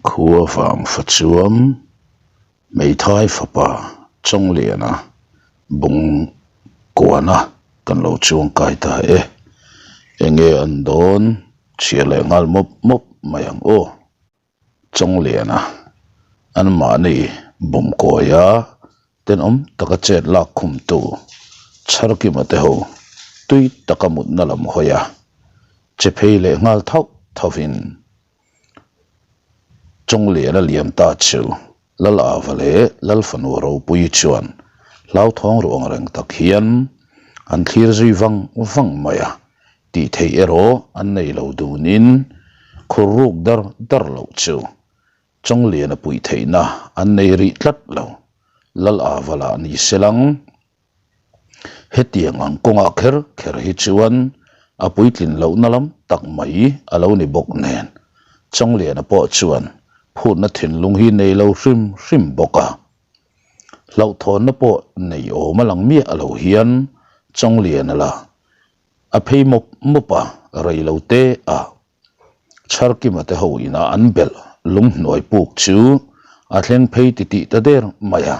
Khua vang fa chuam hmeithai fapa Chawngliana bung kuana kan lo chuang kai ta e. Enge an dawn chhiar leh nghal mawp mawp mai ang aw. Chawngliana anmahni bumkawia tenawm taka chet lak khumtu Chharkima te ho tui taka mutna lam hawi a che phei leh nghal thauh thauhin Chawngliana liam ta chu Lalava leh Lalfanu ropui chuan hlauthawng ruang reng tak hian an thlir zui vang vang mai a. Tih theih erawh an nei lo dunin khur ruk dar dar loh chu Chawngliana puih theihna an nei rih tlat lo. Lal Ava lah ni selang. Hetiang ang kawngah kher kher hi chuan a puitlin lohna lam tak mai a lo ni bawk nen Chawngliana pawh chuan phutna thinlung hi nei lo hrim hrim bawk a. Hlauhthawnna pawh nei awm a lang miah lo hian Chawngliana lah A phei mawp mawp a, rei lo te a Chharkima te ho ina an belh lunghnuai puk chu a thleng phei titih ta der mai a.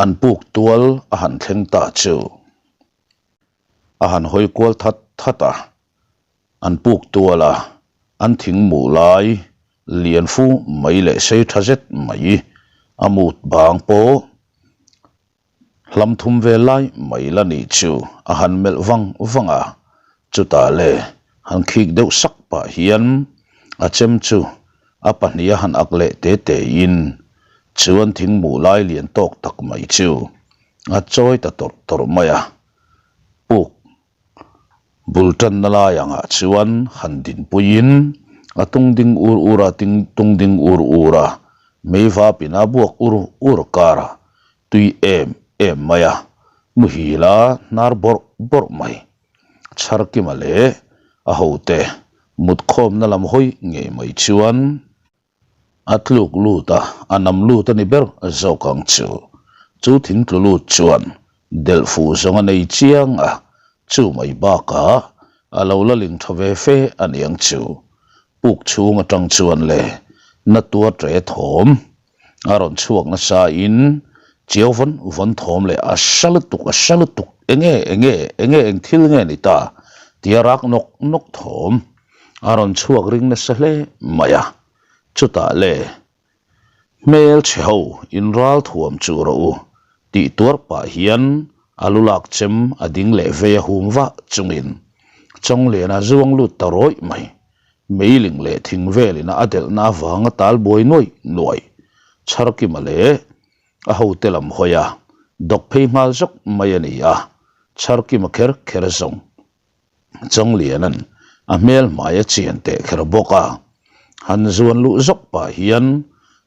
An puk tual a han thleng ta chu a han hawi kual that that a, an puk tual a an thing muh lai lian fu mai leh sei tha zet mai a mut bang pawh Hlam thum vel lai mai la nih chu a han melh vang vang a, chutah le han khik deuh sak pah hian a chem chu a pahnih a han ak leh te te in chuan thing muh lai lian tawk tak mai chu a chawi ta tawrh tawrh mai a, puk Bul tanna lai angah chuan han dinpuiin a tung ding ur ur a, tung ding ur ur a, mei vapin a buak ur ur kar a, tui em em mai a, muhil a hnar bawrh bawrh mai. Chharkima leh a hote mutkhawmna lam hawi ngei mai chuan. A tluk lut a, a nam lut a ni ber zawk ang chu. Chu thing tlu lut chuan delh fuh zawng a nei chiang a, chu mai bakah a lo la ling tha ve fe a ni ang chu. Puk chhung atang chuan le na tuar ṭe thawm a rawn chhuak nasa in chiau vawn vawn thawm leh a hra lutuk a hra lutuk enge enge enge eng thil nge ni ta tia rak nawk nawk thawm A rawn chhuak ring nasa hle mai a, chutah le hmel chhe ho in ral thuam chu rawh u tih tuar pah hian a lu lak chem a ding leh vei a hum vah chungin Chawngliana zuang lut ta rawih mai. Meiling leh thing velina a delhna avanga tal buai nuai nuai Chharkima leh a hote lam hawi a dawk phei nghal zawk mai a ni a, Chharkima kher kher zawng. Chawngliana'n a hmel hmai a chian teh kher bawk a, han zuan luh zawk pah hian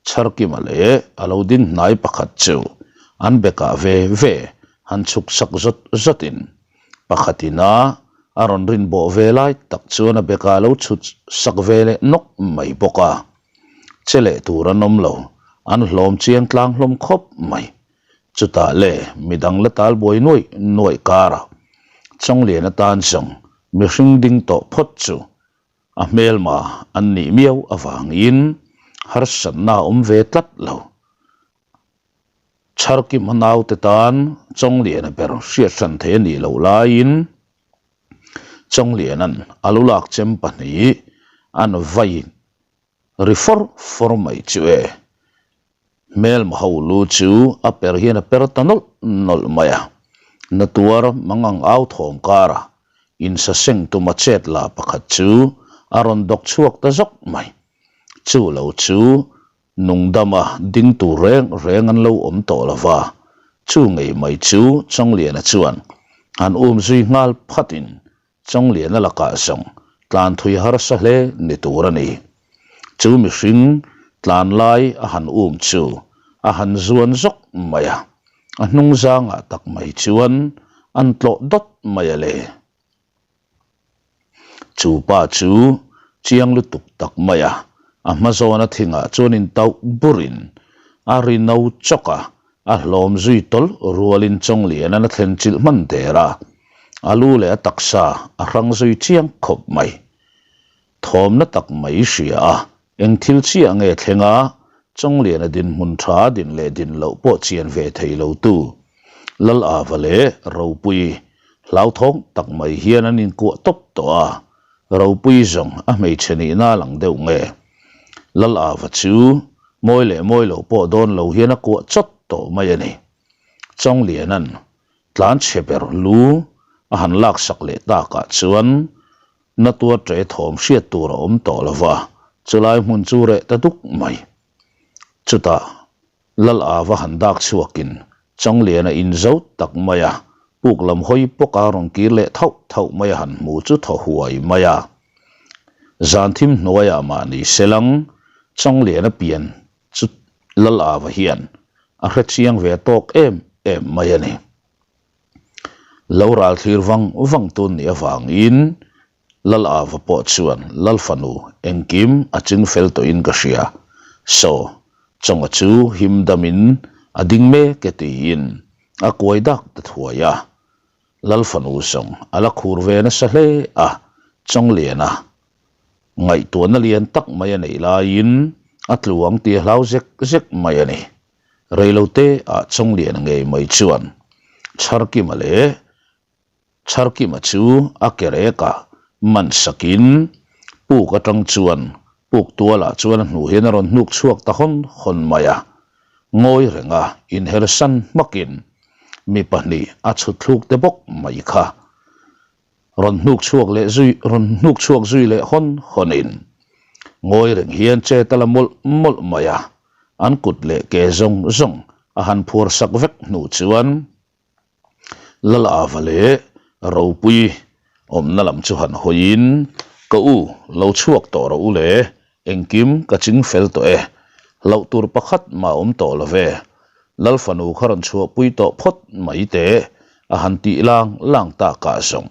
Chharkima leh a lo ding hnai pakhat chu an bekah ve ve han chhuk sak zawt zawtin pakhatin a a rawn rin bawh ve lai tak chuan a bekah a lo chhut sak ve leh nawk mai bawk a, che leh tur an awm lo, an hlawm chiang tlang hlawm khawp mai. Chutah le midang la tal buai nuaih nuaih karah Chawnglian atan zawng mihring ding tawh phawt chu a hmelma an nih miau avangin harsatna a awm ve tlat lo. Chharkima naute tan Chawngliana ber hriat hran thei a nih loh laiin Chawngliana'n a lu lak chem pahnih an vai Ri fawr fawr mai chu e. Hmelma ho lu chu a per hian a per ta nawlh nawlh mai a. Na tuar mangang au thawm kara insaseng tuma chet la pakhat chu a rawn dawk chhuak ta zawk mai. Chu lo chu nungdama ding tur reng reng an lo awm tawh lo va, chu ngei mai chu Chawngliana chuan han um zui nghal phatin Chawngliana lakah zawng tlan thui harsa hle ni tur a ni. Chu mihring tlan lai a han um chu a han zuan zawk mai a, a hnung zangah tak mai chuan an tlawh dawt mai a le. Chu pa chu chiang lutuk tak mai a, a hma zawna thingah chuan intauh burin a ri no chawk a, A hlawm zui tawlh rualin Chawngliana'n a thlen chilh hman der a, a lu leh a taksa a hrang zui chiang khawp mai. Thawmna tak mai hria a, eng thil chiah nge thleng a, Chawngliana dinhmun tha din leh din loh pawh chian ve thei lo tu Lal Ava leh Ropui hlauthawng tak mai hian an inkuah tawp tawh a, Ropui zawng a hmeichhe nihna a lang deuh nge Lal Ava chu mawi leh mawi lo pawh dawn lo hian a kuah chawt tawh mai a ni. Chawngliana'n tlanchhe ber lu a han laksak leh takah chuan Na tuar ṭe thawm hriat tur a awm tawh lo va, chulai hmun chu reh ta duk mai. Chutah, Lal Ava han dak chhuakin Changliana in zo tak mai a, puk lam hawi pawka rawn kir leh thauh thauh mai a han hmu chu thaw huai mai a. Zan thim hnuaiah mahni selang Changliana pian chu Lal Ava hian a hre chiang ve tawk em em mai a ni. Lo ral thlir vang vang tun nih avangin Lal Ava pawh chuan Lal fanu engkim a ching fel tawhin ka hria. Saw, Chawnga chu him damin a ding mek e tiin a kuai dak ta thuai a. Lal fanu zawng a la khur ve nasa hle a, Chawngliana ngaihtuahna lian tak mai a neih laiin a tlu ang tih a hlau zek zek mai a ni. Reilote ah Chawngliana ngei mai chuan Chharkima leh Chharkima chu a ke rekah man sakin puk atang chuan puk tualah chuan a hnuh hian a rawn hnuk chhuak ta hawn hawn mai a. Ngawi renga inhersan hmakin mi pahnih a chhut thluk te bawk mai kha. Rawn hnuk chhuak leh zui rawn hnuk chhuak zui leh hawn hawnin ngawi reng hian chet a la mawlh mawlh mai a, an kut leh ke zawng zawng a han phuar sak vek hnu chuan Lal Ava leh Ropui awmna lam chu han hawiin Ka u lo chhuak tawh rawh u le, engkim ka ching fel tawh e, hlauh tur pakhat mah awm tawh lo ve, Lal fanu kha rawn chhuahpui tawh phawt mai teh a han tih lang lang takah zawng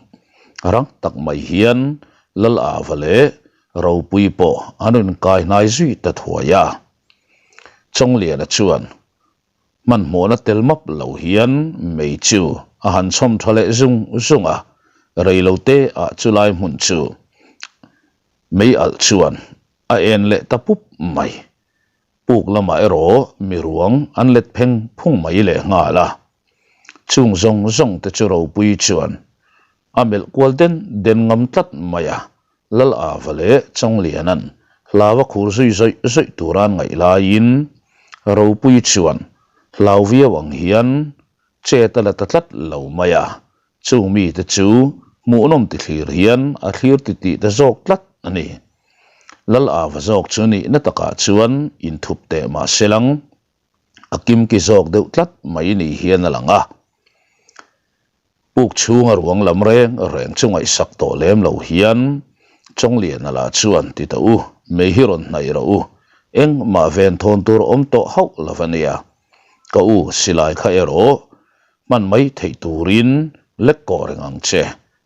rang tak mai hian Lal Ava leh Ropui pawh an rawn kai hnai zui ta thuai a. Chawngliana chuan hmanhmawhna tel map lo hian mei chu a han chhawm tha leh zung zung a, reilote ah chulai hmun chu mei alh chuan a en leh ta pup mai. Puk lamah erawh mi ruang an let pheng phung mai leh nghal a. Chung zawng zawng te chu Ropui chuan a melh kual den den ngam tlat mai a, Lal Ava leh Chawngliana'n hlau a khur zui zawih zawih tura an ngaih laiin Ropui chuan hlau viau ang hian chet a la ta tlat lo mai a, Chung mite chu hmuhnawm ti thlir hian a thlir ti tih ta zawk tlat a ni. Lal Ava zawk chu nihna takah chuan inthup teh mah se lang, a kimki zawk deuh tlat mai ni hian a lang a. Puk chhunga ruang lam reng reng chu ngaihsak tawh lem lo hian Chawngliana lah chuan ti ta u, mei hi rawn hnaih rawh u, engmah venthawn tur awm tawh hauh lo a nia. Ka u silai kha erawh Hman mai theih turin lek kawh reng ang che,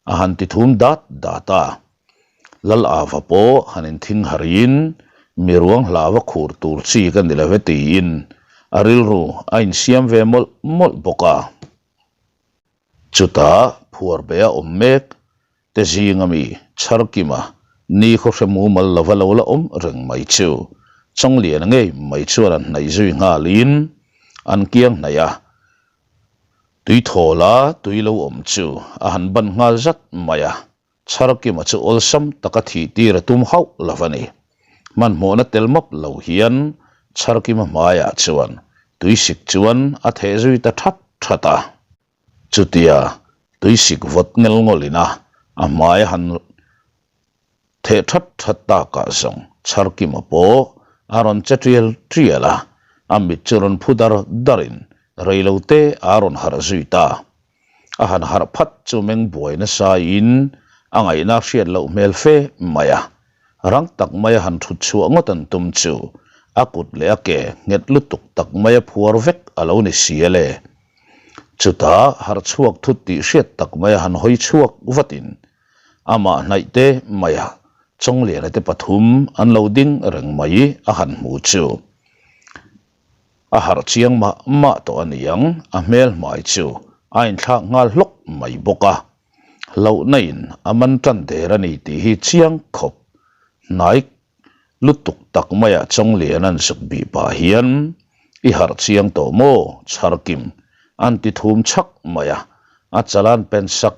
a han ti thum dat dat a. Lal Ava pawh han inthing harin mi ruang hlava khur tur chi ka ni lo e tiin a rilru a insiam ve mawlh mawlh bawk a. Chutah phuar be a awm mek te zinga mi Chharkima ni khaw hre mumal lova lo la awm reng mai chu Chawngliana ngei mai chuan an hnaih zui nghalin an kiang hnaih a, tui thawla tui lo awm chu a han ban nghal zat mai a, Chharkima chu awlsam taka thih tir a tum hauh lo a ni. Hmanhmawhna tel map lo hian Chharkima hmaiah chuan tuisik chuan a theh zui ta that that a. Chutia tuisik vawt ngel ngawlin a a hmai a han theh that that takah zawng Chharkima pawh a rawn che tial tial a, a mit chu rawn phu dar darin reilote a rawn harh zui ta. A han harh phat chu meng buai nasaiin a ngaihna hriat loh hmel fe mai a. Rang tak maia han thut chhuah ngawt an tum chu a kut leh a ke nghet lutuk tak maia phuar vek a lo ni si a le. Chutah harh chhuak thut tih hriat tak maia han hawi chhuak vatin amah hnaih te maia Chawngliana te pathum an lo ding reng mai a han hmu chu a harh chiang mah mah tawh a niang, a hmel hmai chu a inthlak nghal hlawk mai bawk a. Hlauhna in a man tan der a ni tih hi chiang khawp. Hnai lutuk tak maiah Chawnglian an zuk bih pah hian i harh chiang tawh maw Chharkim an ti thum chhak mai a, a chalan pen sak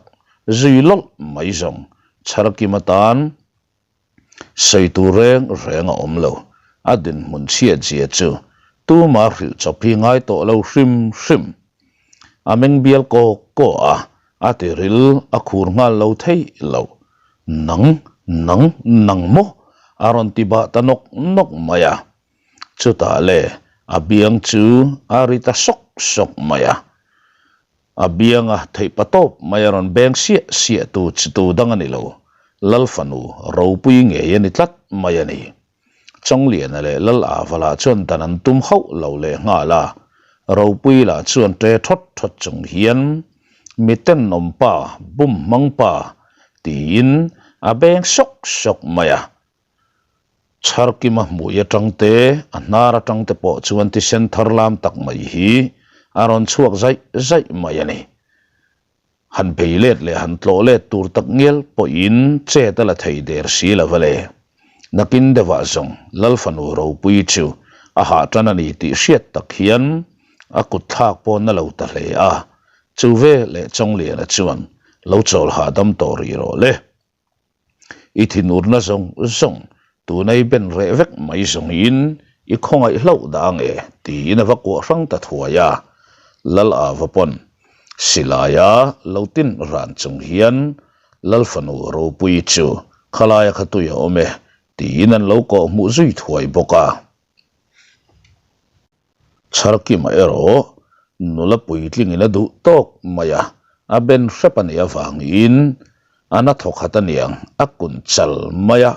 zui lawlh mai zawng Chharkim atan sawi tur reng reng a awm lo. A dinhmun chhiat zia chu tuma hrilh chawp hi ngai tawh lo hrim hrim. A meng bial kawk kawk a, a ti ril a khur nghal lo thei lo. Nang, nang, nang maw? A rawn ti bah ta nawk nawk mai a. Chutah le a biang chu a ri ta sawk sawk mai a. A bianga theih pa tawp mai a rawn beng siah siah tu chu tu dang a ni lo, Lal fanu ropui ngei a ni tlat mai a ni. Chawngliana leh Lal Ava lah chuan dan an tum hauh lo leh nghal a, ropui lah chuan ṭe thawt thawt chung hian mi tenawm pa, bum hmang pa tiin a beng sawk sawk mai a. Chharkima hmui atang te, a hnar atang te pawh chuan thisen thar lam tak mai hi a rawn chhuak zaih zaih mai a ni. Han bei let leh han tlawh let tur tak ngial pawhin chet a la thei der si lo va le. Nakin deuhah zawng Lal fanu ropui chu a hah tan a ni tih hriat tak hian a kut thlak pawh na lo ta hle a, chu ve leh Chawngliana chuan lo chawl hahdam tawh rih rawh le. I thinurna zawng zawng tuna i ben reh vek mai zawngin i khawngaih hlauh dah ang e tiin a va kuah hrang ta thuai a. Lal Ava pawn silaia lo tin ran chung hian Lal fanu ropui chu khalaia kha tui a awm e tiin an lo kawh hmuh zui thuai bawk a. Chharkima erawh nula puitlingin a duh tawk mai a, a ben hrep a nih avangin a na thawkhat a niang a kun chal mai a,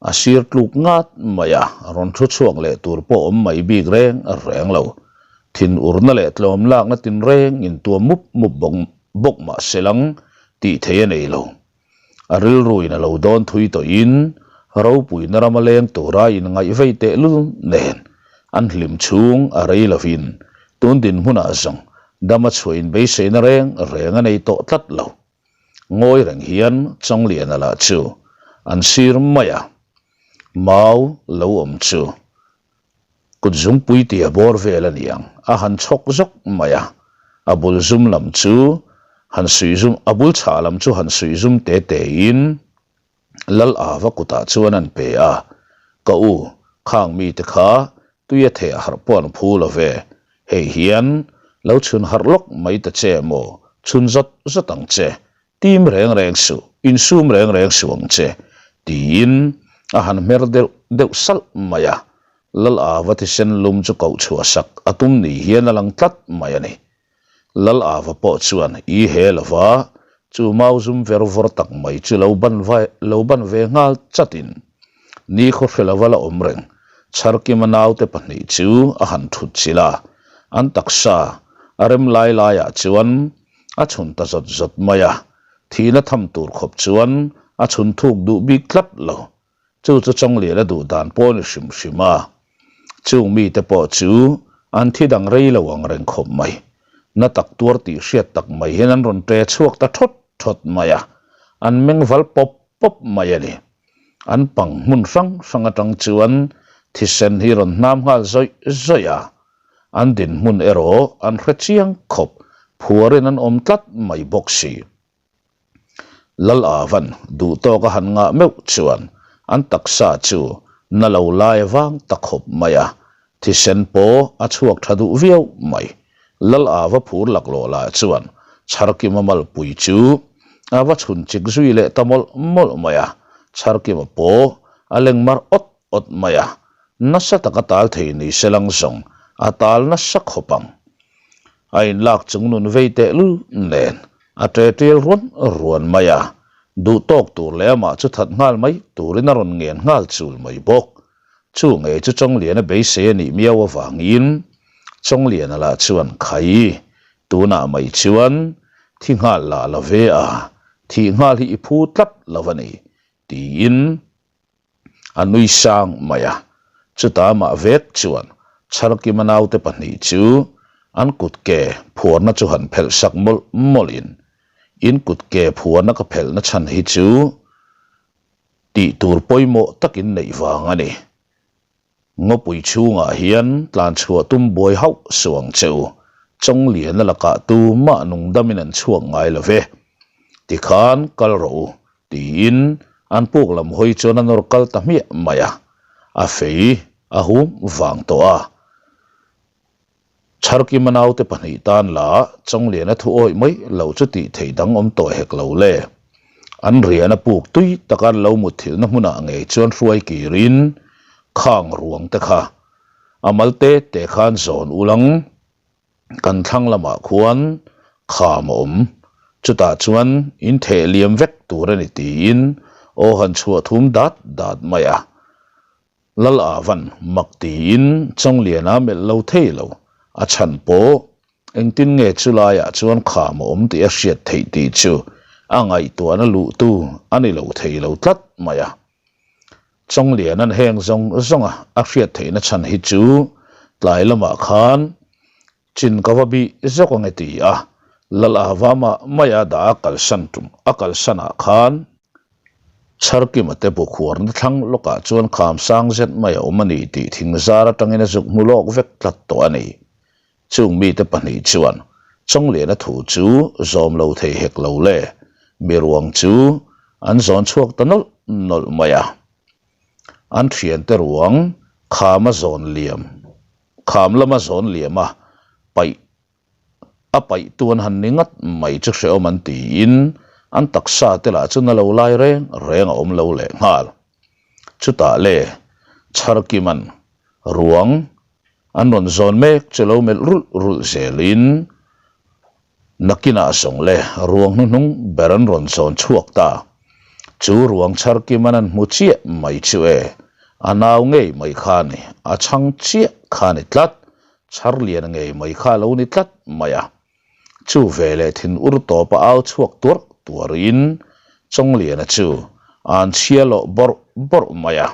a sir tluk ngat mai a, rawn thu chhuak leh tur pawh awm mai bik reng reng lo. Thinurna leh tlawm lakna tinreng intuam mup mup bawk mah se lang tih thei a nei lo. A rilruin a lo dawn thui tawhin ropuina rama leng tura inngaih vei tehlul nen an hlim chhung a rei lovin tun dinhmunah zawng dama chhuah inbeiseina reng reng a nei tawh tlat lo. Ngawi reng hian Chawngliana lah chu an sir mai a, mau lo awm chu Kut zungpui tia bawr vel a niang, a han chhawk zawk mai a, a bul zum lam chu han suih zum, a bul chhah lam chu han suih zum te te in Lal Ava kutah chuan an pe a, Ka u, khang mite kha tui a theh harh pawh an phu lo ve, hei hian lo chhun harh lawk mai ta che maw, chhun zawt zawt ang che, Tim reng reng suh, insum reng reng suh ang che, tiin a han hmer deuh deuh salh mai a. Lal Ava thisen lum chu koh chhuah sak a tum ni hian a lang tlat mai a ni. Lal Ava pawh chuan i he lova chu mau zum ver vawr tak mai chu lo ban vai lo ban ve nghal chatin nikhaw hre lova la awm reng Chharkima naute pahnih chu a han thut chilh a, an taksa a rem lai laiah chuan A chhun ta zawt zawt mai a, thihna tham tur khawp chuan a chhun thuk duh bik tlat lo. Chu chu Chawnglian a duh dan pawh a ni hrim hrim a. Chung mite pawh chu an thi dang rei lo ang reng khawp mai. Na tak tuar tih hriat tak mai hian an rawn ṭe chhuak ta ṭhawt ṭhawt mai a, an meng val pawp pawp mai a ni. An pang hmun hrang hrang aṭang chuan thisen hi rawn hnam nghal zawih zawih a. An dinhmun erawh an hre chiang khawp, phuarin an awm tlat mai bawk si. Lal Avan duh tawk a han ngah meuh chuan an taksa chu na lo lai vang ta khawp mai a, thisen pawh a chhuak tha duh viau mai. Lal Ava phur laklawh lah chuan Chharkima malpui chu a va chhun chik zui leh ta mawlh mawlh mai a, Chharkima pawh a leng mar awt awt mai a, nasa taka tal thei ni se lang zawng a tal nasa khawp ang. A inlak chung nun vei teh lul nen a ṭe ṭial ruan ruan mai a, duh tawk tur leh amah chu that nghal mai turin a rawn ngen nghal chul mai bawk. Chu ngei chu Chawngliana beisei a nih miau avangin Chawngliana lah chuan Khai, tunah mai chuan thi nghal lah la ve a, thih nghal hi i phu tlat lo a ni, tiin A nui sang mai a, chutah amah vek chuan Chharkima naute pahnih chu an kut ke phuarna chu han phelh sak mawlh mawlhin, In kut ke phuarna ka phelhna chhan hi chu. Tih tur pawimawh takin neih vang a ni. Ngawpui chhungah hian tlan chhuah tum buai hauh suh ang che u. Chawngliana lakah tumah nungdamin an chhuak ngai lo ve. Tikhan kal rawh u, tiin an puk lam hawi chuan a nawr kal ta hmiah mai a. A fei a hum vang tawh a. Chharkima naute pahnih tan la Chawngliana thu awih mai lo chu tih theih dang awm tawh hek lo le. An riahna puk tui taka an lo mutthilhna hmunah ngei chuan hruai kirin khang ruang te kha a mal te te khan zawn ulang kan thlang lamah khuan kham a awm. Chutah chuan in theh liam vek tur a ni tiin aw han chhuah thum dat dat mai a. Lal Avan mak tiin Chawngliana melh lo thei lo, a chhan pawh engtin nge chu laiah chuan kham a awm tih a hriat theih tih chu a ngaihtuahna luhtu a ni lo thei lo tlat mai a. Chawngliana'n heng zawng zawnga a hriat theihna chhan hi chu tlai lamah khan Chin ka va bih zawk ang e ti a, Lal Ava mah maia dah a kalsan tum a kalsanah khan Chharkima te bu khuarna thlang lawkah chuan kham sang zet mai a awm a ni tih thing zar atangin a zuk hmu lawk vek tlat tawh a ni. Chung mite pahnih chuan Chawngliana thu chu zawm lo thei hek lo le, mi ruang chu an zawn chhuak ta nawlh nawlh mai a. An thiante ruang kham a zawn liam. Kham lama zawn liam a paih a paih tu an han ni ngat mai chu hrehawm an tiin an taksa te lah chu na lo lai reng reng a awm lo leh nghal. Chutah le Chharkiman ruang an rawn zawn mek chu lo melh rulh rulh zelin Nakinah zawng le ruang hnuhnung ber an rawn zawn chhuak ta. Chu ruang chhar kim an an hmu chiah mai chu e. A nau ngei mai kha a ni, a chhang chiah kha a ni tlat, chhar lian ngei mai kha a lo ni tlat mai a. Chu ve leh thin ur tawpa au chhuak tuarh tuarin Chawngliana chu a an chhia lawh bawrh bawrh mai a.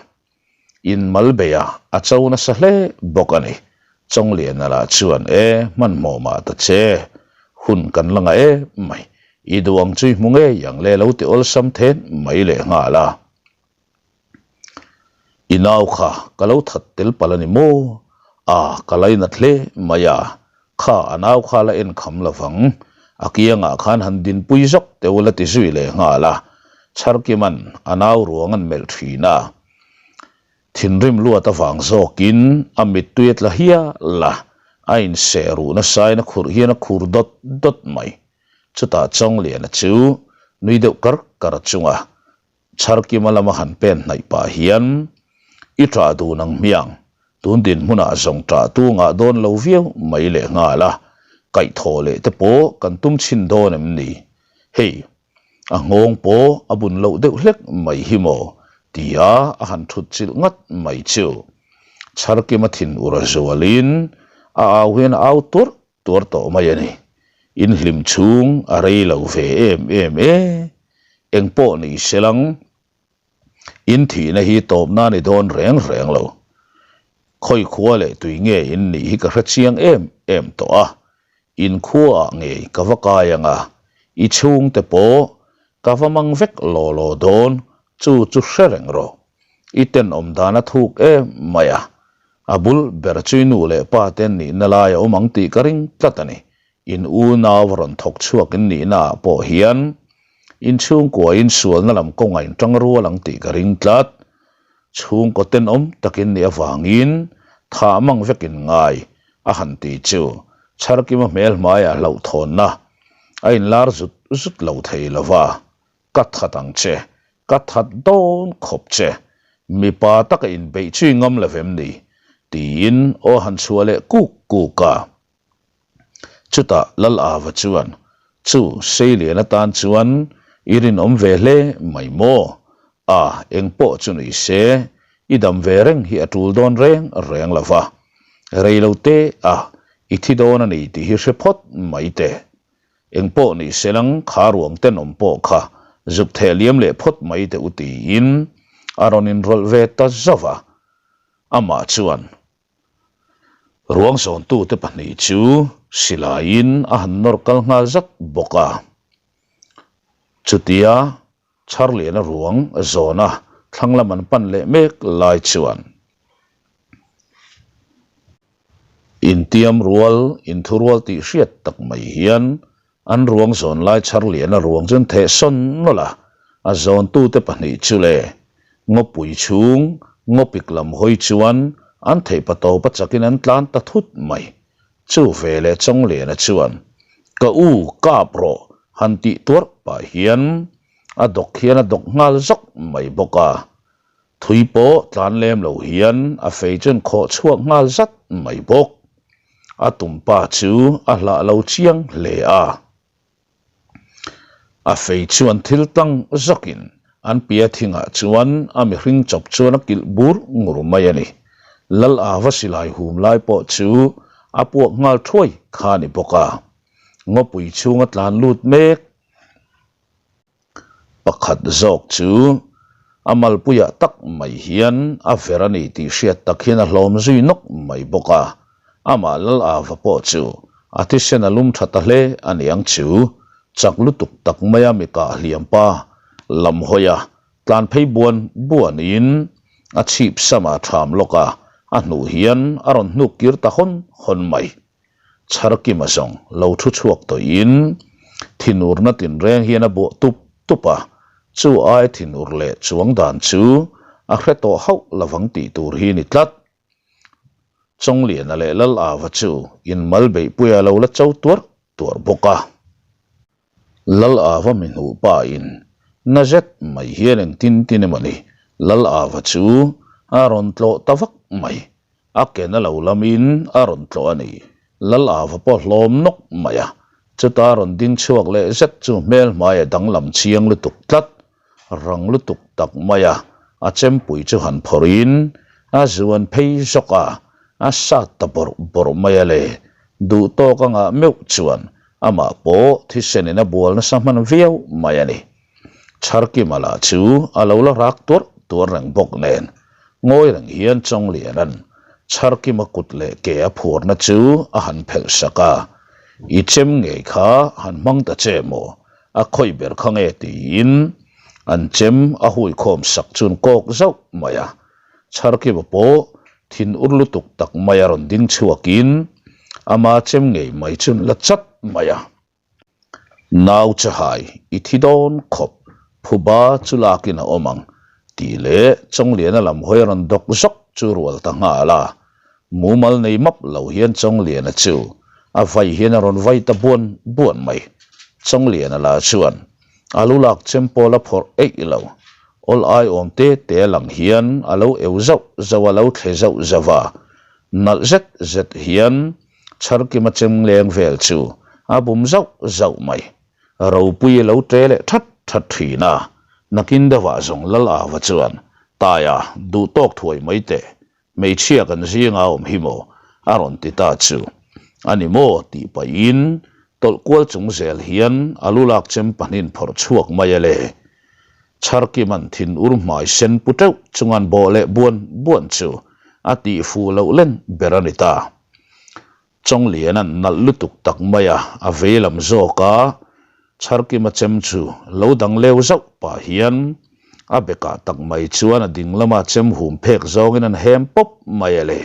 In mal bei a, a cho nasa hle bawk a ni. Chawngliana lah chuan, E, hmanhmawh mah ta che, hun kan la ngah em mai, i duh ang chu i hmu ngei ang le lo ti awlsam then mai leh nghal a. I nau kha ka lo that tel palh a ni maw? A, ka lainat hle mai a, Kha a nau kha la en kham lo vang, a kiangah khan han dinpui zawk teh ula ti zui leh nghal a, Chharkiman a nau ruang an melh thin a. Thinrim luat avang zawkin a mittui a tla hial a, a inseh ruh nasain a khurh hian a khur dawt dawt mai. Chutah Chawngliana chu nui deuh kar kar chunga Chharkima lama han pen hnaih pah hian, I ṭah dun ang hmiang, tun dinhmunah zawng ṭah tu ngah dawn lo viau mai leh nghal a, kaihthawh leh te pawh kan tum chhin dawn em ni? Hei, a nghawng pawh a bun loh deuh hlek mai hi maw? tia a han ṭhut chilh ngat mai chu. Chharkima thin ur a zualin a au hian a au tuarh tuar tawh mai a ni. In hlim chhung a rei lo ve em em e. Eng pawh ni se lang, in thihna hi tawpna ni dawn reng reng lo. Khawi khua leh tui nge in nih hi ka hre chiang em em tawh a. In khuaah ngei ka va kai ang a, i chhungte pawh ka va mang vek law law dawn, chu chu hre reng rawh. I tenawm dan a thuk em mai a, A bul ber chu i nu leh pa te an nihna lai a awm ang tih ka ring tlat a ni. In unau rawn thawk chhuak in nihna ah pawh hian in chhungkua in sualna lam kawngah in tang rual ang tih ka ring tlat. Chhungkaw tenawm takin nih avangin thah mang vek in ngai a han ti chu Chharkima hmel hmaiah hlauhthawnna a inlar zut zut lo thei lova. Ka that ang che, ka that dawn khawp che, mipa taka inbeih chu i ngam lo vem ni? tiin aw han chhuah leh kuk kuk a. Chutah Lal Ava chuan, Chu, Seilian atan chuan i rinawm ve hle mai maw? A, engpawh chu ni se, i dam ve reng hi a tul dawn reng reng lo va, rei lo te a, i thi dawn a ni tih hi hre phawt mai teh. Eng pawh ni se lang kha ruang tenawm pawh kha zuk theh liam leh phawt mai teh u tiin a rawn inrawlh ve ta zauh a. Amah chuan ruang zawntute pahnih chu silaiin a han nawr kal nghal zat bawk a. Chutia Charliana ruang zawna. Thlang lam an pan leh mek lai chuan intiam rual, inthurual tih hriat tak mai hian an ruang zawn lai chhar lian a ruang chu an theh sawn nawlh a, a zawntute pahnih chu le ngawpui chhung ngawpik lam hawi chuan an theih patawp a chakin an tlan ta thut mai. Chu ve leh Chawngliana chuan, Ka u, kap rawh, han tih tuarh pah hian a dawk hian a dawk nghal zawk mai bawk a. Thui pawh tlan lem lo hian a fei chuan khawh chhuak nghal zat mai bawk. A tumpa chu a hlah lo chiang hle a. A fei chuan thil tlang zawkin an pia thingah chuan a mihring chawp chuan a kilh bur ngur mai a ni. Lal Ava silai hum lai pawh chu a puak nghal thuai kha a ni bawk a. Ngawpui chhunga tlan lut mek. Pakhat zawk chu a malpuiah tak mai hian a ver a ni tih hriat tak hian a hlawm zui nawk mai bawk a, amah Lal Ava pawh chu a thisen a lum tha ta hle a niang chu, chak lutuk tak maia mi kah hliam pa lam hawi a tlan phei buan buanin a chhip sama tham lawk a, a hnuh hian a rawn hnuk kir ta hawn hawn mai. Chharkima zawng lo thu chhuak tawhin thinurna tinreng hian a buah tup tup a, chu ai thinur leh chuang dan chu a hre tawh hauh lovang tih tur hi ni tlat. Chawngliana leh Lal-ava chu inmal beihpuia lo la cho tuarh tuarh bawk a. Lal Ava mi hnuh pa in na zet mai hian engtin tin emaw ni Lal Ava chu a rawn tlawh ta vak mai. A ke na lo lam in a rawn tlawh a ni. Lal Ava pawh hlawm nawk mai a, chuta rawn ding chhuak leh zet chu hmel hmai a danglam chiang lutuk tlat. Rang lutuk tak mai a, a chempui chu han phawrh in a zuan phei zawk a, a sat ta bawrh bawrh mai a le. Duh tawk a ngah meuh chuan amah pawh thisen in a bual nasa hman viau mai a ni. Chharkima lah chu a lo la rak tuarh tuarh reng bawk nen ngawi reng hian Chawngliana'n Chharkima kut leh ke a phuarna chu a han phelh sak a, I chem ngei kha han hmang ta che maw? A khawih ber kha nge tiin an chem a hui khawm sak chun kawk zauh mai a. Chharkiva pawh thin ur lutuk tak mai a rawn ding chhuakin ama chem ngei mai chun la chat mai a. Nau chahai i thi dawn khawp phuba chu lakin a awm ang tih leh Chawngliana lam hawi a rawn dawk zawk chu rual ta nghal a. Mumal nei map lo hian Chawngliana chu a vai hian a rawn vai ta buan buan mai. Chawngliana lah chuan a lu lak chem pawl a phawrh eih lo. Awl ai awm te te a lang hian a lo eu zauh zauh a lo thle zauh zauh a. Nalh zet zet hian Chharkima chem leng vel chu a bum zauh zauh mai. Ropui a lo ṭe leh ṭhat ṭhat ṭhin a, nakin deuhah zawng Lal Ava chuan, Taia, duh tawk thuai mai teh, hmeichhia kan zinga awm hi maw? a rawn ti ta chu. A ni maw? tih pahin tawlh kual chung zel hian a lu lak chem pahnin phawrh chhuak mai a le. Chharkima'n thin ur hmai sen pu teuh chunga'n bawh leh buan buan chu a tih fuh loh len ber a ni ta. Chawngliana'n nalh lutuk tak mai a, a vei lam zawk a, Chharkima chem chu lo dang leu zauh pah hian a bekah tak mai chuan a ding lama chem hum phek zawngin an hem pawp mai a le.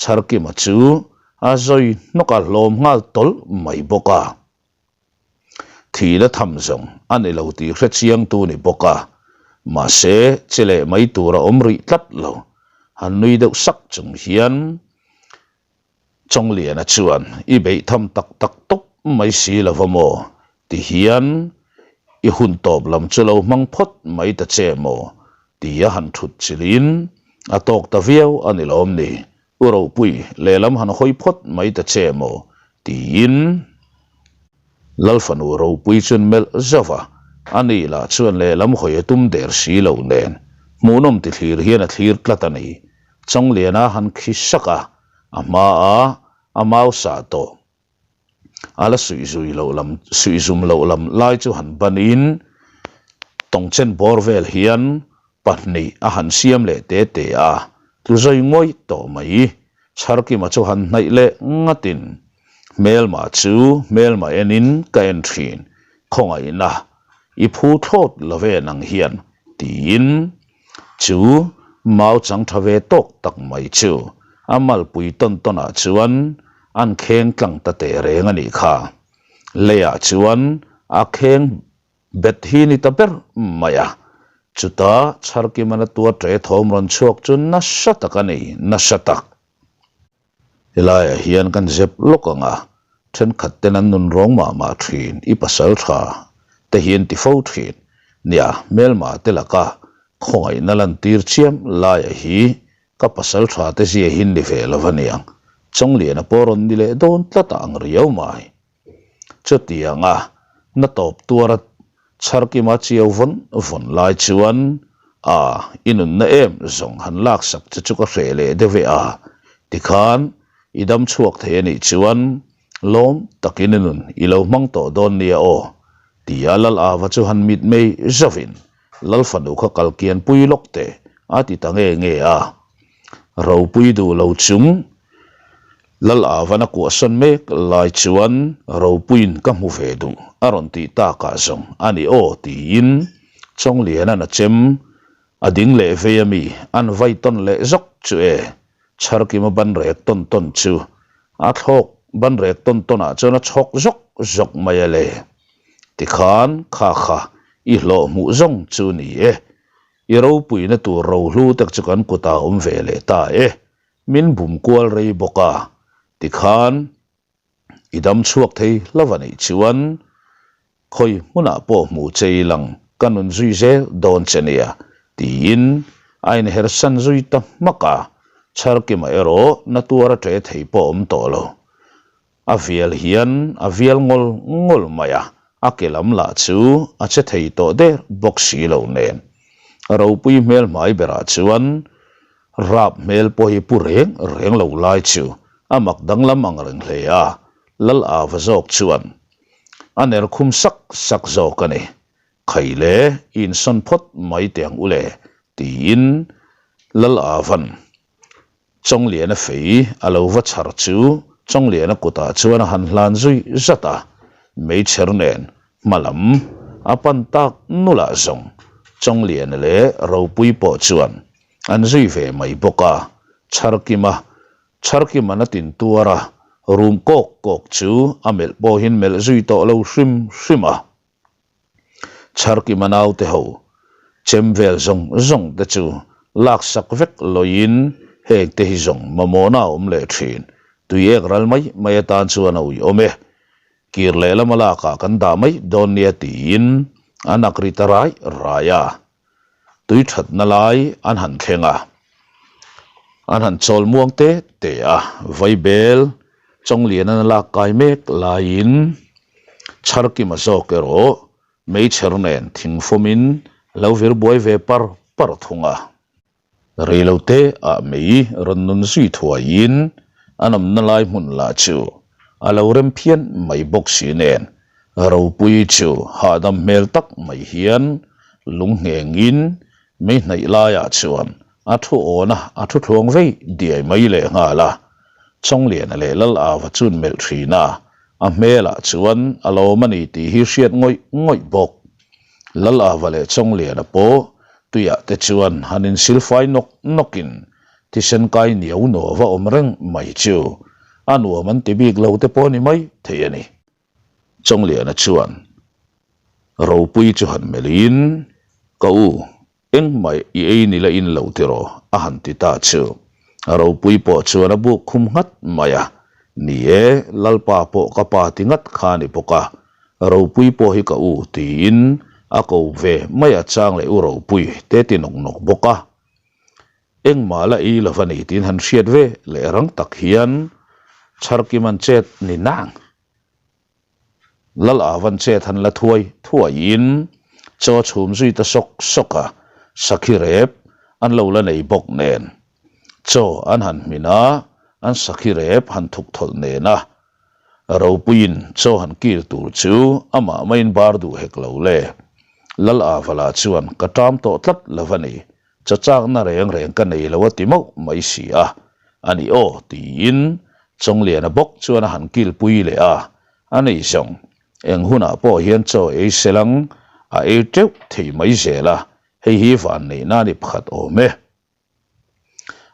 Chharkima chu a zawi hnawk a hlawm nghal tawlh mai bawk a. Thihna tham zawng a ni lo tih hre chiangtu ni bawk a, mahse che leh mai tur a awm rih tlat lo. Han nui deuh sak chung hian Chawngliana chuan i beih tham tak tak tawp mai si lo va maw? Ti hian i hun tawp lam chu lo hmang phawt mai ta che maw? Tia han thut chilhin a tawk ta viau a ni lawm ni? U Ropui, lehlam han hawi phawt mai ta che maw? Tiin Lalfanu Ropui chuan melh zauh a, ani lah chuan lehlam hawi a tum der si lo nen hmuhnawm ti thlir hian a thlir tlat a ni. Chawngliana han khi sak a, a hmaa a mau sah tawh. A la suih zui loh lam, suih zum loh lam lai chu han banin tawngchen bawr vel hian pahnih a han siam leh te te a, tlu zawi ngawih tawh mai. Chharkima chu han hnaih leh ngatin hmelma chu hmelma enin ka en thin, khawngaihna i phu thlawt lo ve nang hian, tiin. Chu mau chang tha ve tawk tak mai chu a malpui tawn tawn ah chuan an kheng tlang ta teh reng a nih kha. Leiah chuan a kheng bet hi ni ta ber mai a, chutah Chharkimana tua ṭe thawm rawn chhuak chu nasa tak a ni, nasa tak. Helaiah hian kan zep lawk ang a, thenkhat ten an nun rawng mah mah thin, i pasal tha te hi an ti fo thin. Nia, hmelma te laka khawngaihna lantir chiam laia hi ka pasal tha te zia hi ni ve lo aniang, Chawngliana pawh rawn ni leh dawn tlat a ang riau mai. Chutianga na tawp tuara Chharkima chiau vawn vawn lai chuan a i nunna em zawng han laksak che chu ka hreh leh deuh e a, tikhan i dam chhuak thei a nih chuan lawm takin i nun i lo hmang tawh dawn nia aw tia Lal Ava chu han mit mei zauhin Lal fanu kha kal kian pui lawk teh a ti ta nge nge a. Ropui duh lo chung Lal Avan a kuahsawn mek lai chuan Ropuiin ka hmu ve duh a rawn tih takah zawng a ni aw tiin Chawngliana'n a chem a ding leh vei a mi an vai tawn leh zawk chu e Chharkima ban rek tawn tawn chu a thlawk ban rek tawn tawn ah chuan a chhawk zawk zawk mai a le tikhan kha kha i hlawh hmuh zawng chu ni e. I ropuina tur rohlu tak chu kan kutah awm ve leh ta e, min bum kual rei bawk a, tikhan i dam chhuak thei hlauh a nih chuan khawi hmunah pawh hmuh che i lang ka nun zui zel dawn che nia tiin a inhersan zui ta hmak a, Chharkima erawh na tuar a ṭe thei pawh awm tawh lo. A vial hian a vial ngawl ngawl mai a, a ke lam lah chu a che thei tawh der bawk si lo nen. Ropui hmel hmai berah chuan rap hmel pawh hi pu reng reng lo lai chu a mak danglam ang reng hle a, Lal Ava zawk chuan a ner khum sak sak zawk a ni. Khai le, i insawn phawt mai teh ang u le, tiin Lal Avan Chawngliana fei a lo va chhar chu Chawngliana kutah chuan a han hlan zui zat a, meichher nen hma lam a pan tak nulah zawng Chawngliana leh Ropui pawh chuan an zui ve mai bawk a, Chharkima Chharkiman a tin tuar a, rum kawk kawk chu a melh pawhin melh zui tawh lo hrim hrim a. Chharkima naute ho chem vel zawng zawng te chu laksak vek loin heng te hi zawng mamawhna a awm leh thin. Tui ek ral mai mai atan chuan a uiawm e. Kir leh lama lakah kan dah mai dawn nia tiin an ak ri ta rai rai a. Tui thatna lai an han thleng a, an han chawl muang te te a, Vaibel Chawnglian an lak kai mek laiin Chharkima zawk erawh meichher nen thingfawmin lo vir buai ve par par thung a. Reilote ah mei rawn nun zui thuaiin an awmna lai hmun lah chu a lo rem phian mai bawk si nen Ropuii chu hahdam hmel tak mai hian lung nghengin mei hnaih laiah chuan a thu awn a, a thu thluang vei diai mai lehnghal a. Chawngliana leh Lal Ava chuan melh thin a, a hmelah chuan a lawm a ni tih hi hriat ngawih ngawih bawk. Lal Ava leh Chawngliana pawh tuiah te chuan han insilfai nawk nawkin thisen kai niau nuau a awm reng mai chu a nuam an ti bik lo te pawh a ni mai thei a ni. Chawngliana chuan Ropui chu han melhin, Ka u, Engmah i ei ni la in lo tiraw? a han ti ta chu. A ropui pawh chuan a buk khum nghat mai a. Ni e, Lalpa pawh ka pa ti ngat kha a ni bawk a. Ropui pawh hi ka u tiin a ko ve mai a chang leh u Ropui te ti nawk nawk bawk a. Engmah la ei lova ni tiin han hriat ve leh rang tak hian Chharkiman chet ni nang. Lal Avan chet han la thuai thuaiin chaw chhum zui ta sawk sawk a, sakhi rep an lo la nei bawk nen. Chaw an han hmin a, an sakhi rep han thuk thawlh nen a, Ropuiin chaw han kil tur chu amah maiin bar duh hek lo le. Lal Avala chuan ka ṭam tawh tlat lo a ni, Chaw chakna reng reng ka nei lo a ti mauh mai si a, a ni aw tiin Chawngliana bawk chuan a han kilpui leh a, a nei zawng eng hunah pawh hian chaw ei se lang a ei teuh thei mai zel a. Hei hi vanneihna a ni pakhat awm e.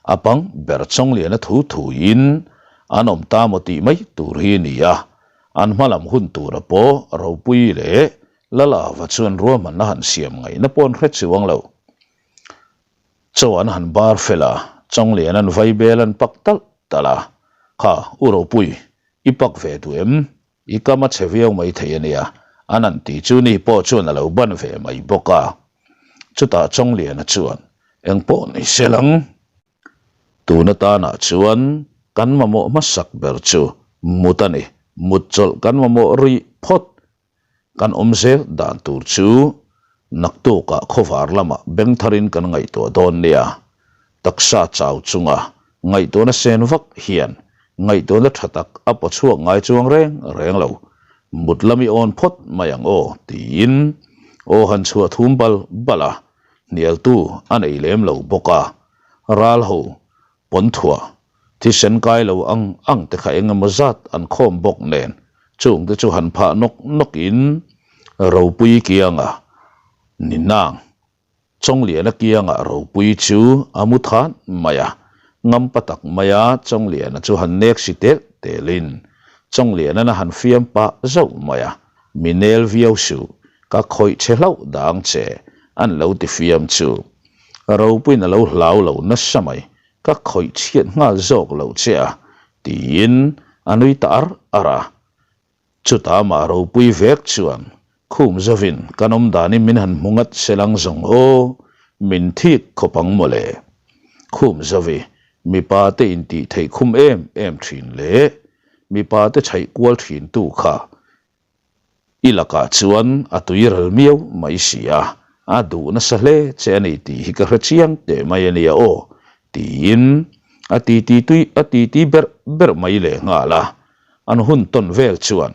A pang ber Chawngliana thu thuin an awm ta maw tih mai tur hi a ni a, an hma lam hun tura pawh Ropui leh Lalava chuan ruahmanna han siam ngaihna pawh an hre chuang lo. Chaw an han bar fel a, Chawngliana'n vaibel an pak talh talh a, Kha, U Ropui, i pak ve duh em? I kam a chhe viau mai thei a nia, an han ti chu ni pawh chuan a lo ban ve mai bawk a. Chutah Chawngliana chuan, Eng pawh ni se lang. Tun atanah chuan kan mamawh hmasak ber chu mut a ni, mut chawlh kan mamawh rih phawt. Kan awm zel dan tur chu naktukah khawvar lamah beng tharin kan ngaihtuah dawn nia. Taksa chau chunga ngaihtuahna sen vak hian ngaihtuahna tha tak a paw chhuak ngai chuang reng reng lo. Mut lam i awn phawt mai ang aw tiin aw han chhuah thum bal bal a, hnialtu a nei lem lo bawk a. Ral ho Pawnthuah, thisen kai lo ang ang te kha eng emaw zat an khawm bawk nen chung te chu han phah nawk nawk in Ropui kianga ni nang Chawngliana kianga Ropui chu a mu than mai a, ngampa tak maia Chawngliana chu han nek si tel tel in Chawnglianan a han fiam pah zauh mai a, mi nel viau suh, ka khawih che hlauh dang che an lo ti fiam chu. Ropuiin a lo hlau lo nasa mai, ka khawih chhiat nghal zawk lo che a, tiin a nui ta ar ar a. Chutah amah Ropui vek chuan khum zovin kan awm danin min han hmu ngat se lang zawng aw, min thik khawp ang mawle. Khum zovi, mipa te intih theih khum em em thin leh mipa te chhaih kual thin tu kha I lakah chuan a tui ral miau mai si a, a duh nasa hle che a ni tih hi ka hre chiang teh mai a nia aw, tiin a titi tui a titi berh berh mai leh nghal a. An hun tawn vel chuan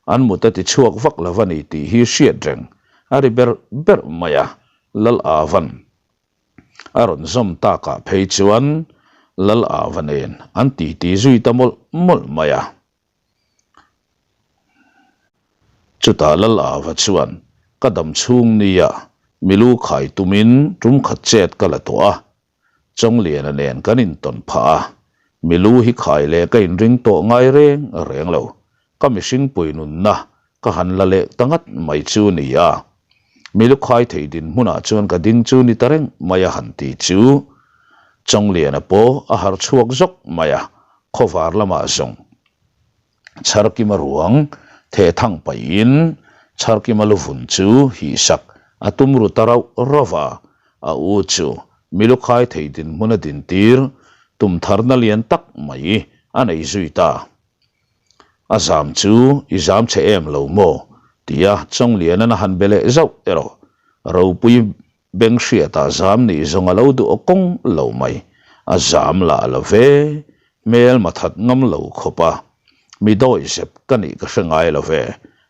an mut a ti chhuak vak lo a ni tih hi hriat reng a ri berh berh mai a, Lal Avan a rawn zawm takah phei chuan Lal Ava nen an titi zui ta mawlh mawlh mai a. Chutah Lal Ava chuan ka dam chhung nia milu khai tumin tum khat chet ka la tawh a, Chawngliana nen kan intawn phah a, milu hi khai leh ka inring tawh ngai reng reng lo, ka mihring pui nunna ka han la leh ta ngat mai chu ni a. Milu khai thei dinhmunah chuan ka ding chu ni ta reng mai a han ti chu Chawngliana pawh a harh chhuak zawk mai a, Khawvar lamah zawng Chharkima ruang theh thang pahin Chharkima luvun chu hihsak a tum ru ta rauh rauh a, a u chu milukhai thei dinhmun a dintir tum tharna lian tak mai a nei zui ta. A zam chu i zam chhe em lo maw? tia Chawnglianan a han be leh zauh erawh Ropui Beng hriatah zam nih zawng a lo duh aw kawng lo mai. A zam lah lo ve, hmel ma that ngam lo khawp a. Mi dawi zep ka nih ka hre ngai lo ve,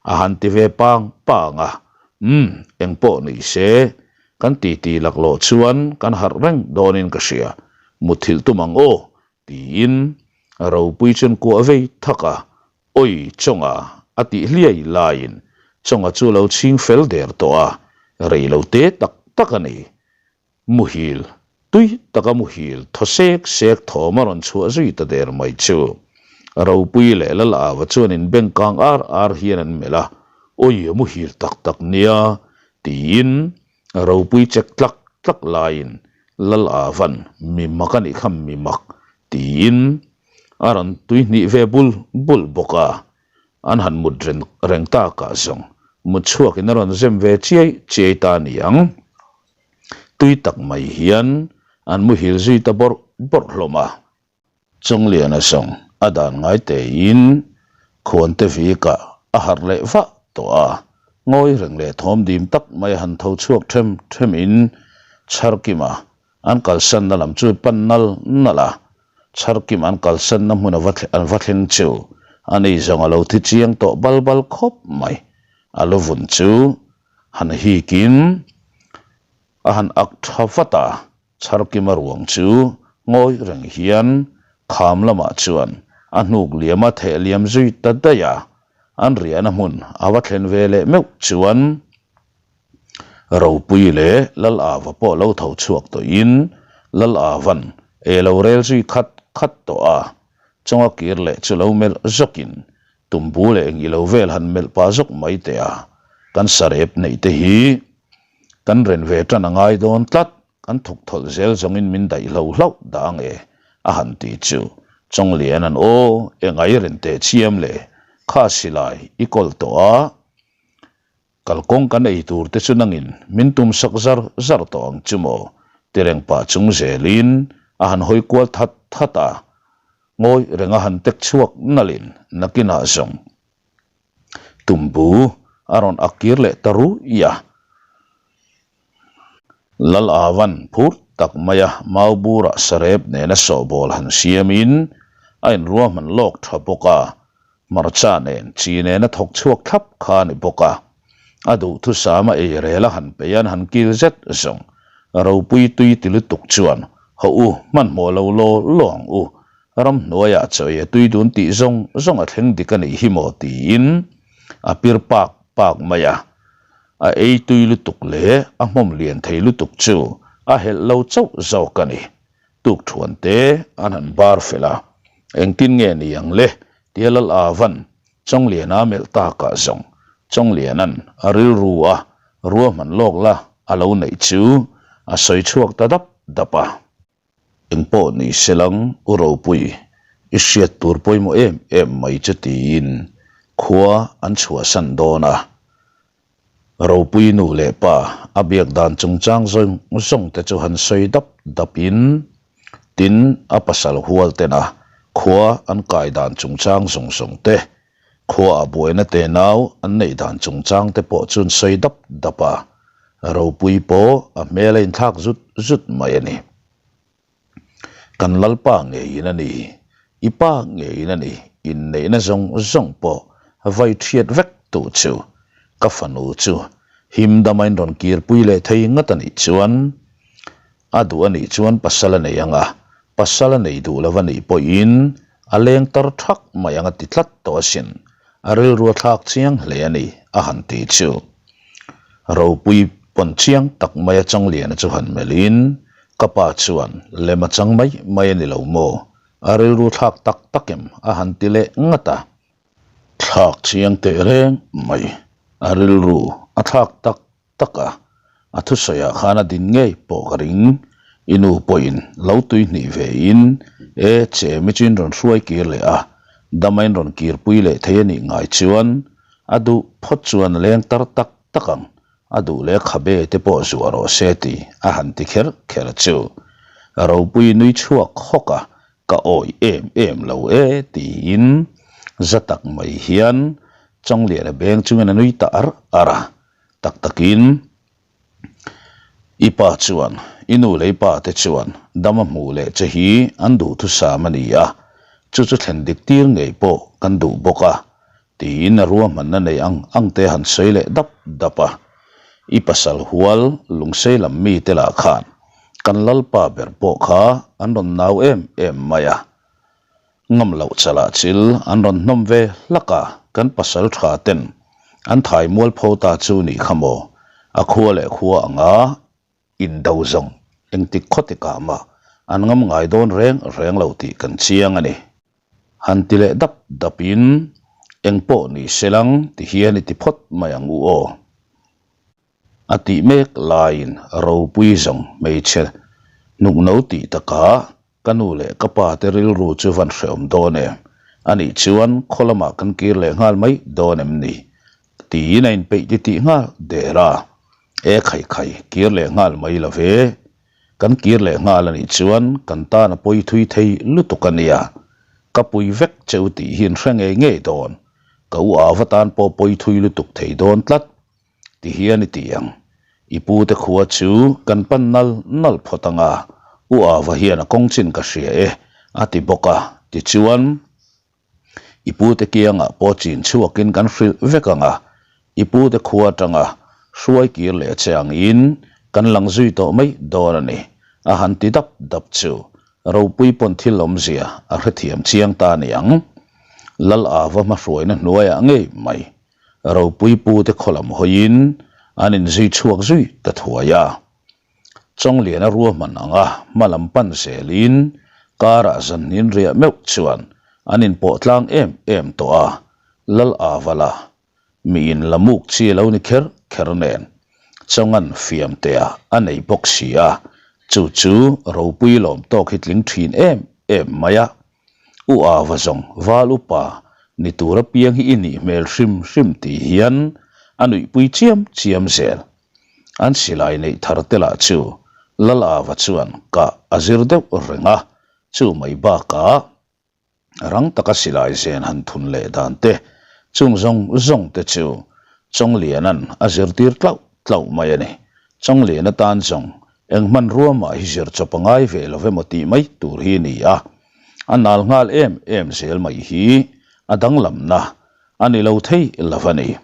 a han ti ve pang pang a. Umm, eng pawh ni se, kan titi laklawh chuan kan harh reng dawnin ka hria. Muthilh tum ang aw, tiin Ropui chuan kuah vei thak a, Awi Chawnga a tih hliai laiin Chawnga chu a lo chhing fel der tawh a, rei lo te tak tak a ni. Muhil, tui taka muhil thaw sek sek thawm a rawn chhuah zui ta der mai chu. Ropui leh Lalava chuan inbengkang ar ar hian an melh a, Awi a muhil tak tak nia, tiin Ropui chek tlak tlak laiin Lalavan mi mak a nih kha mi mak tiin a rawn tui hnih ve bul bul bawk a, an han mut reng reng takah zawng mut chhuakin a rawn zem ve chiai chiai ta a ni ang. Tui tak mai hian an muhil zui ta bawrh bawrh hlawm a. Chawngliana zawng a dan ngai tein khuante vikah a harh leh vah tawh a, ngawi reng leh thawm dim tak mai a han tho chhuak them themin Chharkima An kalsanna lam chu pan nal nal a, Chharkim an kalsanna hmun an va thleng chu a ni zawng a lo thi chiang tawh bal bal khawp mai. A lu vun chu han hikin a han ak tha vat a, Chharkima ruang chu ngawi reng hian kham lamah chuan a hnuk liam a theh liam zui ta daih a, an riahna hmun a va thlen ve leh meuh chuan. Ropui leh Lal Ava pawh lo tho chhuak tawhin Lal Ava'n ei lo rel zui khat khat tawh a, chawnga kir leh chu lo melh zawkin tumbu leh eng ilo vel han melh pah zawk mai teh a, kan sarep neih te hi kan ren ve tan a ngai dawn tlat. Kan thawk thawlh zel zawngin min daih hlo hlauh dah ang e, a han ti chu. Chawnglian an aw, engai ren teh chiam le, kha silai i kawl tawh a, kalkawng kan ei tur te chu nangin min tum sak zar zar tawh ang chu maw, ti reng pah chung zelin a han hawi kual that that a, ngawi reng a han tek chhuak nalhin nakinah zawng. Tumbu a rawn ak kir leh ta ruih a. Lal Avan phur tak maia Maubura sarep nena sawhbawl han siamin a inruahman lawk tha bawk a, hmarcha nen chi nena thawk chhuak thlap kha a ni bawk a. A duhthusama ei rel a han peih an han kil zet zawng. Ropui tui ti lutuk chuan, Hawh u, hmanhmawh lo law law ang u, Ramhnuaiah chaw ei a tui dun tih zawng zawng a thleng dik a nih hi maw tiin a pir pak pak mai a. A ei tui lutuk leh a hmawm lian thei lutuk chu a helh lo chauh zawk a ni. Tukthuan te an han bar fel a, engtin nge ni ang le tia Lal Avan Chawngliana melh takah zawng Chawngliana'n a rilru a ruahman lawk la a lo neih chu a sawi chhuak ta dap dap a. Engpawh ni se lang U Ropui, i hriat tur pawimawh em em mai chu tiin khua an chhuahsan dawn a. Ropui nu leh pa a biak dan chungchang zawng zawng te chu han sawi dap dap in, tin a pasal hual tena khua an kai dan chungchang zawng zawng te, khua a buaina te nau an neih dan chungchang te pawh chu an sawi dap dap a. Ropui pawh a hmel a inthlak zut zut mai a ni. Kan Lalpa ngeiin a ni, i pa ngeiin a ni, inneihna zawng zawng pawh vai thiat vek tu chu ka fanu chu him dama in rawn kirpui leh thei ngat a nih chuan a duh a nih chuan pasal a nei ang a, pasal a nei duh lo a nih pawhin a leng tar thak mai ang a ti tlat tawh asin. A rilru a thlak chiang hle a ni, a han ti chu. Ropui pawn chiang tak mai a Changliana chu han melhin, Ka pa chuan lem a chang mai mai a ni lo maw? A rilru thlak tak tak em? a han ti leh ngat a. Thlak chiang teh reng mai, a rilru a thlak tak tak a, a thusawiah khan a din ngei pawh ka ring. I nu pawhin lo tui hnih ve in, e Chemi chu in rawn hruai kir leh a, dama in rawn kirpui leh thei a nih ngai chuan a duh phawt chuan a leng tar tak tak ang, a duh leh khabe te pawh zuah rawh se ti a han ti kher kher chu. Ropui nui chhuak hawk a, ka awih em em lo e tiin za tak mai hian Changliana beng chungin a nui ta ar ar a. Tak takin i pa chuan i nu leh i pa te chuan dam a hmuh leh che hi an duhthusam a ni a, chu chu thlen dik tir ngei pawh kan duh bawk a, tiin a ruahmanna nei ang ang te han sawi leh dap dap a. I pasal hual lungsei lam mite lah khan kan lalpa ber pawh kha an rawn nau em em mai a. Ngam loh chalah chil an rawn hnawm ve hlak a, kan pasal tha ten an thai mual pho ta chu nih kha maw, a khua leh khua anga indo zawng engtik khaw tikah mah an ngam ngai dawn reng reng lo tih kan chiang a ni. Han ti leh dap dap in eng pawh ni se lang ti hian i ti phawt mai ang u aw. A tih mek laiin ropui zawng hmeichhe hnukno tih takah Ka nu leh ka pa te rilru chu van hreawm dawn em? Anih chuan khaw lamah kan kir leh nghal mai dawn em ni? Tiin a inpeih ti tih nghal der a. E khai khai, kir leh nghal mai lo ve. Kan kir leh nghal anih chuan kan tan a pawi thui thei lutuk a nia. Ka pui vek cheu tih hi in hre ngei ngei dawn. Ka u ava tan pawh pawi thui lutuk thei dawn tlat. Ti hian i ti ang, i pu te khua chu kan pan nal nal phawt ang a, U Ava hian a kawng chin ka hria e, a ti bawk a. Tichuan, i pu te kiangah pawh chin chhuakin kan hrilh vek ang a, i pu te khua atanga hruai kir leh che angin kan lang zui tawh mai dawn a ni, a han ti dap dap chu. Ropui pawn thil awmzia a hrethiam chiang ta a ni ang. Lal Ava hmahruaina hnuaiah ngei mai. Ropui pute khaw lam hawiin An inzui chhuak zui ta thuai a. Chawngliana ruahman anga hma lam pan zelin karah zanhnin riah meuh chuan an inpawh tlang em em tawh a, Lal Avala miin la muk chi a lo ni kher kher nen Chawngan fiamtea a nei bawk si a, chu chu ropui lawm tawk hi tling thin em em mai a. U Ava zawng val upa ni tur apiang hi i nih hmel hrim hrim tih hian a nuihpui chiam chiam zel. An silai neih thar te lah chu Lal Ava chuan kah a zir deuh reng a, chu mai bakah rang taka silai zen han thun leh dan te chung zawng zawng te chu Chawngliana'n a zirtir tlauh tlauh mai a ni. Chawngliana tan zawng eng hmanrua mah hi zir chawp a ngai ve lo emaw tih mai tur hi a ni a, a nal nghal em em zel mai hi a danglamna a ni lo thei lo a ni.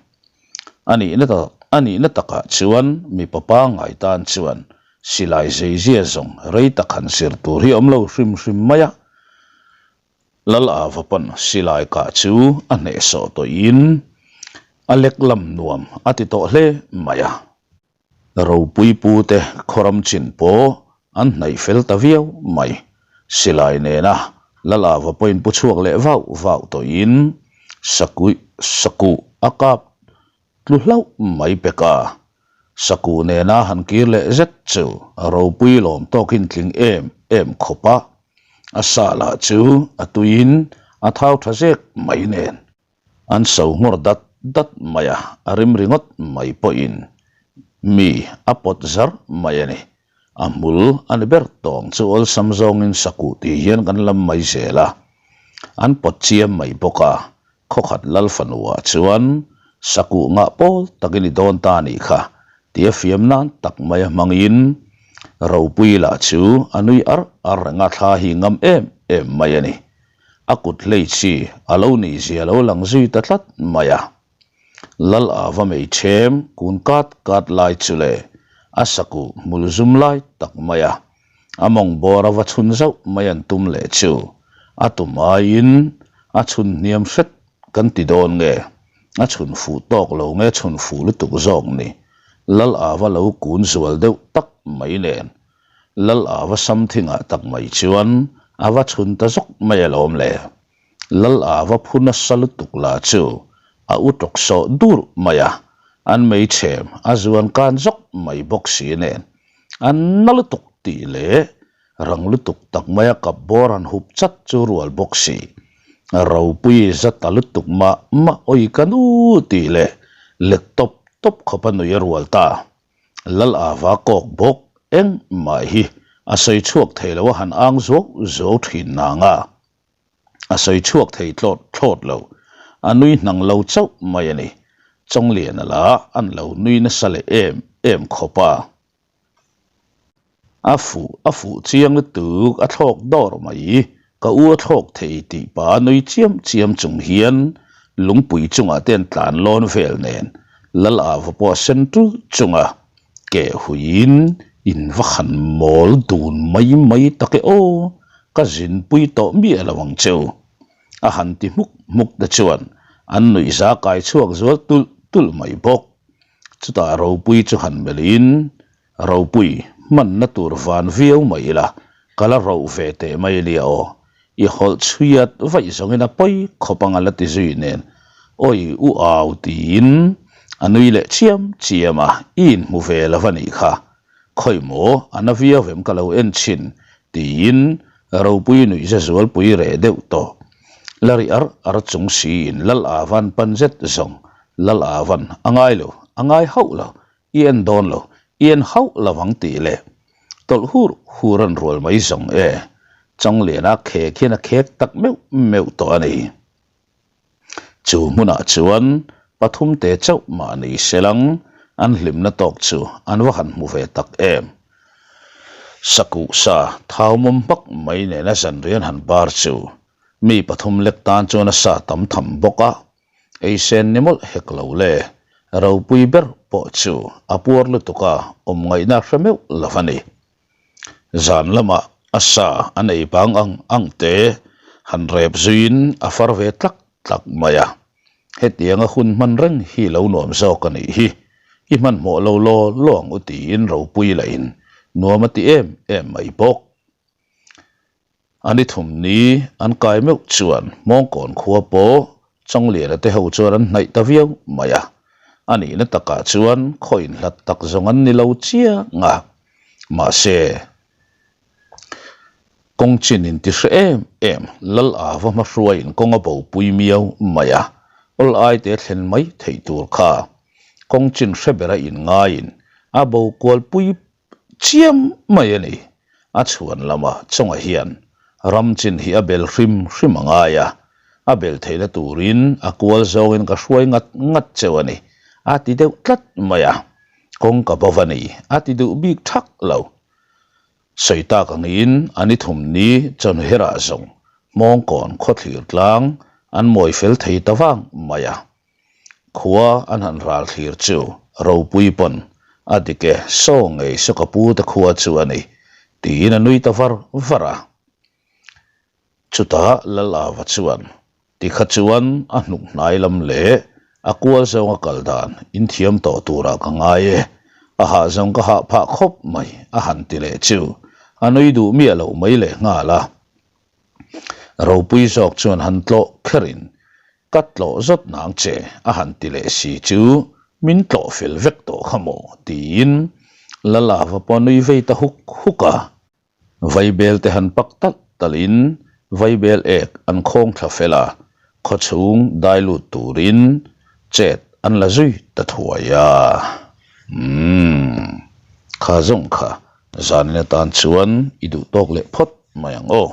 A nihna tak a nihna takah chuan mipa pangngai tan chuan silai zeizia zawng rei tak han zir tur hi a awm lo hrim hrim mai a. Lal Ava pawn silai kah chu a hnehsawh tawhin a lek lam nuam a ti tawh hle mai a. Ropui pute khawram chin pawh an hnaih fel ta viau mai. Silai nena Lal Ava pawhin pu chhuak leh vauh vauh tawhin Sakuih Sakuh a kap tlu hlauh mai pek a. Sakuh nena han kir leh zet chu ropui lawm tawkin tling em em khawp a. A sa lah chu a tuiin a thau tha zek mai nen. An so nghawr dat dat mai a, a rim ringawt mai pawhin mi a pawt zar mai a ni. A hmul a ni ber tawng chu awlsam zawngin sakuh tih hian kan lam mai zel a, an pawt chiam mai bawk a, khawkhat lal fanuah chuan sakuh ngah pawl takin i dawn ta a nih kha tia fiam nan tak mai a hmangin Ropui lah chu a nui ar ar reng a, thla hi ngam em em mai a ni. A kut hlei chi a lo nih zia lo lang zui ta tlat mai a. Lal Ava mei ṭhem kun kat kat lai chu le a sakuh hmul zum lai tak mai a. A mawng bawr a va chhun zauh mai an tum leh chu a tum aiin a chhun hniam hret kan ti dawn nge? A chhun fuh tawk lo nge chhun fuh lutuk zawk ni? Lal Ava lo kun zual deuh tak mai nen Lal Ava samthingah tak mai chuan a va chhun ta zawk mai alawm le. Lal Ava phu nasa lutuk la chu a u tawk sawh dur mai a, an meichhem a zuan kan zawk mai bawk si nen an na lutuk tih leh rang lutuk tak maia kap bawr han hup chat chu rual bawk si. Ropui za ta lutuk mah mah awi ka nu tih leh let tawp tawp khawp a nui a rual ta. Lal Ava kawk bawk engmah hi a sawi chhuak thei lo a han ang zuau zuau thin nang a, a sawi chhuak thei tlawt thlawt lo, a nui hnang lo chauh mai a ni. Chawngliana lah an lo nui nasa leh em em khawp a. A fuh a fuh chiang lutuk a thlawk dawr mai, ka u a thlawk thei tih pa a nui chiam chiam chung hian lungpui chungah te an tlan lawn vel nen Lal Ava pawh a sen tul chunga keh huiin in va han mawl dun mai mai tak e aw, ka zinpui tawh miah lo ang cheu a han ti hmuk hmuk te chuan an nuihza kai chhuak zual tulh tulh mai bawk. Chutah ropui chu han melhin Ropui, hmanna tur van viau mai ila, ka la roh ve teh mai nia aw. I hawlh chhuiat vaih zawngin a pawi khawp ang a la ti zui nen, Awi u au tiin a nui leh chiam chiam a, i inhmu ve lo va nih kha. Khawi maw, a na viau em ka lo en chhin tiin Ropui nuihza zualpui reh deuh tawh. La ri ar ar chung siin Lal Avan pan zet zawng, Lal Avan a ngai lo, a ngai hauh lo, I en dawn lo, i en hauh lo ang tih leh tawlh hur hur an rual mai zawng e. Changliana khek hian a khek tak meuh meuh tawh a ni. Chu hmunah chuan pathum te chauh mahni selang an hlimna tawk chu an va han hmu ve tak em. Sakuh sa thau mawm hmak mai nena zanrian han bar chu mi pathum lek tan chuan a sa tam tham bawk a. Ei sen ni mawlh hek lo le, ropui ber pawh chu a puar lutuk a, awm ngaihna hre meuh lo a ni. Zan lamah a sa a nei bang ang ang te han rep zuiin a far ve tlak tlak mai a, hetianga hun hman reng hi lo nuam zawk a nih hi. I hmanhmawh lo law law ang u tiin ropui lahin nuam a ti em em mai bawk. A ni thum ni an kai meuh chuan Hmawngkawn khua pawh Chawngliana te ho chuan an hnaih ta viau mai a. A nihna takah chuan khaw inhlat tak zawng an ni lo chiang a. Mahse, kawng chin inti hre em em Lal Ava hmahruaiin kawng a bopui miau mai a, awl aite thlen mai theih tur kha kawng chin hre bera inngaiin a bo kualpui chiam mai a ni. A chhuan lama chawngah hian ram chin hi a bel hrim hrim a ngai a, a bel theihna turin a kual zawngin ka hruai ngat ngat cheu a ni, a ti deuh tlat mai a. Kawng ka bo va ni, a ti duh bik thak lo. Sawi tak angin a ni thum ni chawhnuherah zawng Hmawngkawn khawthlir tlang an mawi fel thei ta vang mai a. Khua an han ral thlir chu ropui pawn a dik e, saw ngei saw ka pu te khua chu a ni, tiin a nui ta var var a. Chutah Lalava chuan tikha chuan a hnuk hnai lam leh a kual zawnga kal dan inthiam tawh turah ka ngai e, a hah zawng ka hah phah khawp mai a han ti leh chu a nui duh miah loh mai leh nghal a. Ropui zawk chuan han tlawh kherin Ka tlawh zawt nang che a han ti leh si chu min tlawh fel vek tawh kha maw tiin Lalava pawh a nui vei ta huk huk a. Vaibel te han pak talh talh in vaibel ek an khawng thla fel a, khawchhung dai lut turin chet an la zui ta thuai a. Umm kha zawng kha zanin atan chuan i duh tawk leh phawt mai ang aw.